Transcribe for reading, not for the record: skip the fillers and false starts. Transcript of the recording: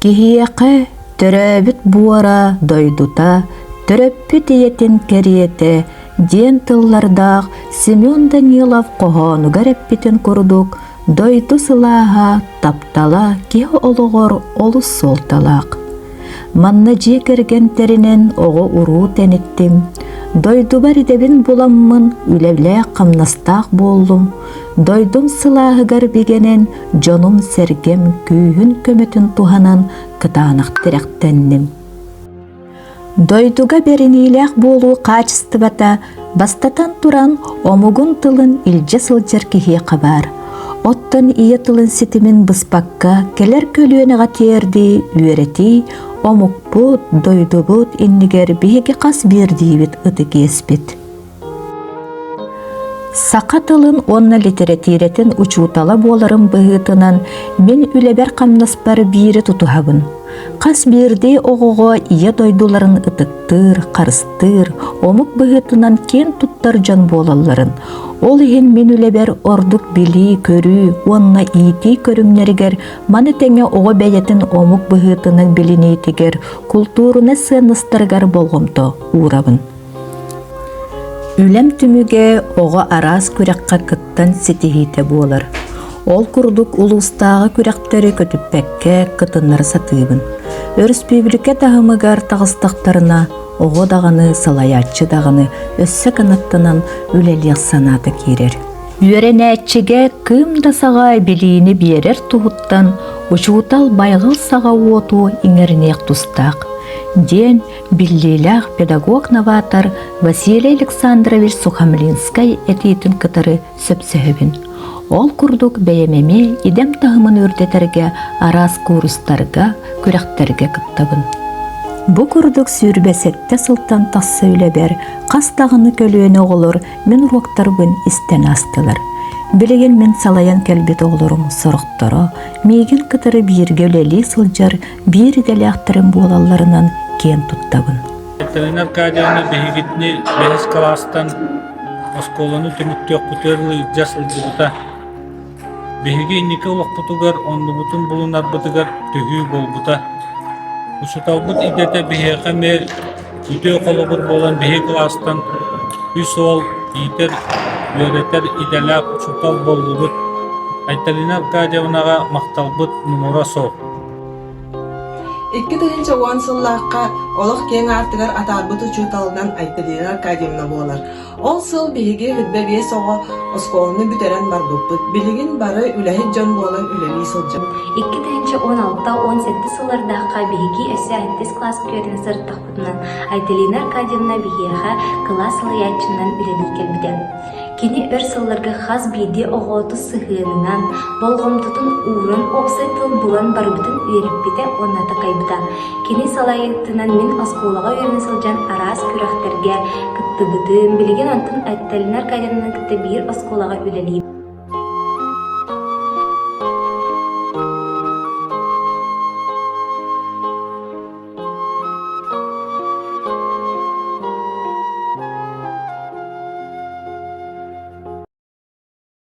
Киһиэхэ төрөөбүт буора дойдута, төрөппүт ийэтин кэриэтэ диэн тыллардаах Семен Данилов хоһоонугар эппитин курдук, дойду сылааһа, таптала киһи олоҕор олус суолталаах. Манна дьиэ кэргэн тэринэн оҕо-уруу тэниттим, дойдубар идэбин буламмын үлэлээх-хамнастаах буоллум, дойдум сылааһыгар бигэнэн дьонум-сэргэм күүһүн-көмөтүн туһанан кытаанах тирэхтэнним. Дойдуга бэриниилээх буолуу хаачыстыбата бастатан туран омугун тылын илдьэ сылдьар киһиэхэ баар. Оттон ийэ тылын ситимин быспакка кэлэр көлүөнэҕэ тиэрдии, үөрэтии омукпут, дойдубут иннигэр биһиги хас биирдиибит ытык иэспит. Саха тылын уонна литэрэтиирэтин учуутала буоларым быһыытынан мин үлэбэр-хамнаспар биири тутуһабын. Хас биирдии оҕоҕо ийэ дойдуларын ытыктыыр, харыстыыр, омук быһыытынан киэн туттар дьон буолалларын, ол иһин мин үлэбэр ордук билии-көрүү уонна иитии көрүҥнэригэр, маны тэҥэ оҕо бэйэтин омук быһыытынан билиниитигэр, култуурунай сыаннастарыгар болҕомто уурабын. Үлэм түмүгэ оҕо араас күрэххэ кыттан ситиһиитэ буолар. Ол курдук улуустааҕы күрэхтэри көтүппэккэ кытыннара сатыыбын. Өрөспүүбүлүкэ таһымыгар таҕыстахтарына, оҕо даҕаны, салайааччы даҕаны өссө кынаттанан үлэлиэх санаата киирэр. Үөрэнээччигэ кыым да саҕа билиини биэрэр туһуттан учуутал байҕал саҕа уоту иҥэриниэх тустаах, диэн биллиилээх педагог-новатор Василий Александрович Сухомлинскай этиитин кытары сөпсөһөбүн. Ол курдук бэйэм эмиэ идэм таһымын үрдэтэргэ араас куурустарга, күрэхтэргэ кыттабын. Бу курдук 27 сылтан тахса үлэбэр хас даҕаны көлүөнэ оҕолор мин уруоктарбын истэн аастылар. Билигин мин салайан кэлбит оҕолорум сорохторо миигин кытары бииргэ үлэлии сылдьар биир идэлээхтэрим буолалларынан киэн туттабын. Екатерина Аркадьевна биһигитини бэһис кылаастан оскуоланы түмүктүөхпүтүгэр илдьэ сылдьыбыта. Биһиги инники олохпутугар оннубутун булунарбытыгар төһүү буолбута. Учууталбыт идэтэ биһиэхэ эмиэ үтүө холобур буолан биһиги кылаастан үс уол иитэр, үөрэтэр идэлээх учуутал буоллубут. Айталина Аркадьевнаҕа махталбыт муҥура суох. 2010 сыллаахха олох киэҥ аартыгар атаарбыт учууталынан Айталина Аркадьевна буолар. Ол сыл биһиги 25 оҕо оскуоланы бүтэрэн барбыппыт. Билигин бары үлэһит дьон буолан үлэлии сылдьабыт. 2016-17 сыллардаахха биһиги өссө сэттис кылааска үөрэнэ сырыттахпытынан Айталина Аркадьевна биһиэхэ кылаас салайааччынан үлэлии кэлбитэ. Кини өр сылларга хас биирдии оҕо тус сыһыанынан, болҕомтотун ууран уопсай тыл булан барыбытын үөрэппитэ уонна такайбыта. Кини салайыытынан мин оскуолаҕа үөрэнэ сылдьан араас күрэхтэргэ кыттыбытым, билигин онтон Айталина Аркадьевнаны кытта биир оскуолаҕа үлэлиибин.